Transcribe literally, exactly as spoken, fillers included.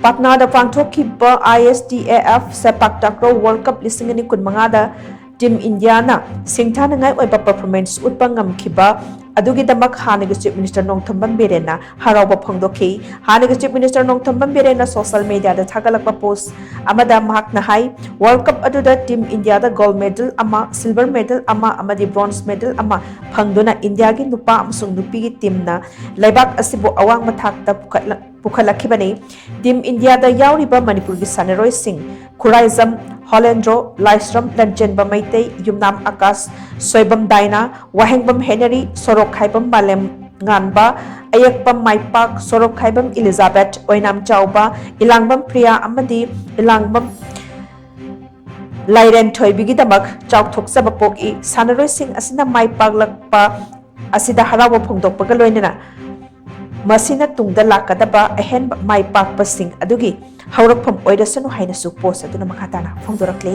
ꯄꯥꯠꯅꯥꯗ ꯄꯥꯡꯊꯣꯛꯈꯤꯕ I S T A F ꯁꯦꯄꯥꯛ takraw World Cup ꯂꯤꯁꯤꯡ ꯑꯅꯤ ꯀꯨꯟꯃꯉꯥꯗ Team Indiaꯅ ꯁꯤꯡꯊꯥꯅꯤꯡꯉꯥꯏ ꯑꯣꯏꯕ performance ꯎꯠꯄ ꯉꯝꯈꯤꯕ ꯑꯗꯨꯒꯤꯗꯃꯛ ꯍꯥꯟꯅꯒꯤ Chief Minister ꯅꯣꯡꯊꯣꯝꯕꯝ ꯕꯤꯔꯦꯟꯅ ꯍꯔꯥꯎꯕ ꯐꯣꯡꯗꯣꯛꯈꯤ꯫ ꯍꯥꯟꯅꯒꯤ Chief Minister Nongthombam ꯕꯤꯔꯦꯟꯅ social mediaꯗ ꯊꯥꯒꯠꯂꯛꯄ post ꯑꯃꯗ ꯃꯍꯥꯛꯅ ꯍꯥꯏ, World Cup ꯑꯗꯨꯗ Team Indiaꯗ gold medal ꯑꯃ, silver medal ꯑꯃ ꯑꯃꯗꯤ bronze medal ꯑꯃ ꯐꯪꯗꯨꯅ ꯏꯟꯗꯤꯌꯥꯒꯤ ꯅꯨꯄꯥ ꯑꯃꯁꯨꯡ ꯅꯨꯄꯤꯒꯤ teamꯅ ꯂꯩꯕꯥꯛ ꯑꯁꯤꯕꯨ ꯑꯋꯥꯡꯕ ꯊꯥꯛꯇ ꯄꯨꯈꯠꯂ-, ꯄꯨꯈꯠꯂꯛꯈꯤꯕꯅꯤ꯫ Team Indiaꯗ ꯌꯥꯎꯔꯤꯕ ꯃꯅꯤꯄꯨꯔꯒꯤ ꯁꯥꯟꯅꯔꯣꯏꯁꯤꯡ ꯈꯨꯔꯥꯏꯖꯝ ꯍꯣꯂꯦꯟꯗ꯭ꯔꯣ, ꯂꯥꯏꯁ꯭ꯔꯝ ꯂꯟꯆꯦꯟꯕ ꯃꯩꯇꯩ, ꯌꯨꯝꯅꯥꯝ ꯑꯀꯥꯁ, ꯁꯣꯏꯕꯝ ꯗꯥꯏꯅꯥ, ꯋꯥꯍꯦꯡꯕꯝ ꯍꯦꯅꯔꯤ, ꯁꯣꯔꯣꯛꯈꯥꯏꯕꯝ ꯃꯥꯂꯦꯝ ꯉꯥꯟꯕ, ꯑꯌꯦꯛꯄꯝ ꯃꯥꯏꯄꯥꯛ, ꯁꯣꯔꯣꯛꯈꯥꯏꯕꯝ ꯏꯂꯤꯖꯥꯕꯦꯊ, ꯑꯣꯏꯅꯥꯝ ꯆꯥꯎꯕ, ꯏꯂꯥꯡꯕꯝ ꯄ꯭ꯔꯤꯌꯥ ꯑꯃꯗꯤ ꯏꯂꯥꯡꯕꯝ ꯂꯥꯏꯔꯦꯟ ꯊꯣꯏꯕꯤꯒꯤꯗꯃꯛ ꯆꯥꯎꯊꯣꯛꯆꯕ ꯄꯣꯛꯏ꯫ ꯁꯥꯟꯅꯔꯣꯏꯁꯤꯡ ꯑꯁꯤꯅ ꯃꯥꯏ ꯄꯥꯛꯂꯛꯄ ꯑꯁꯤꯗ ꯍꯔꯥꯎꯕ ꯐꯣꯡꯗꯣꯛꯄꯒ ꯂꯣꯏꯅꯅ ꯃꯁꯤꯅ ꯇꯨꯡꯗ ꯂꯥꯛꯀꯗꯕ ꯑꯍꯦꯟꯕ ꯃꯥꯏ ꯄꯥꯛꯄꯁꯤꯡ ꯑꯗꯨꯒꯤ ꯍꯧꯔꯛꯐꯝ ꯑꯣꯏꯔꯁꯅꯨ ꯍꯥꯏꯅꯁꯨ post ꯑꯗꯨꯅ ꯃꯈꯥ ꯇꯥꯅ ꯐꯣꯡꯗꯣꯔꯛꯂꯤ꯫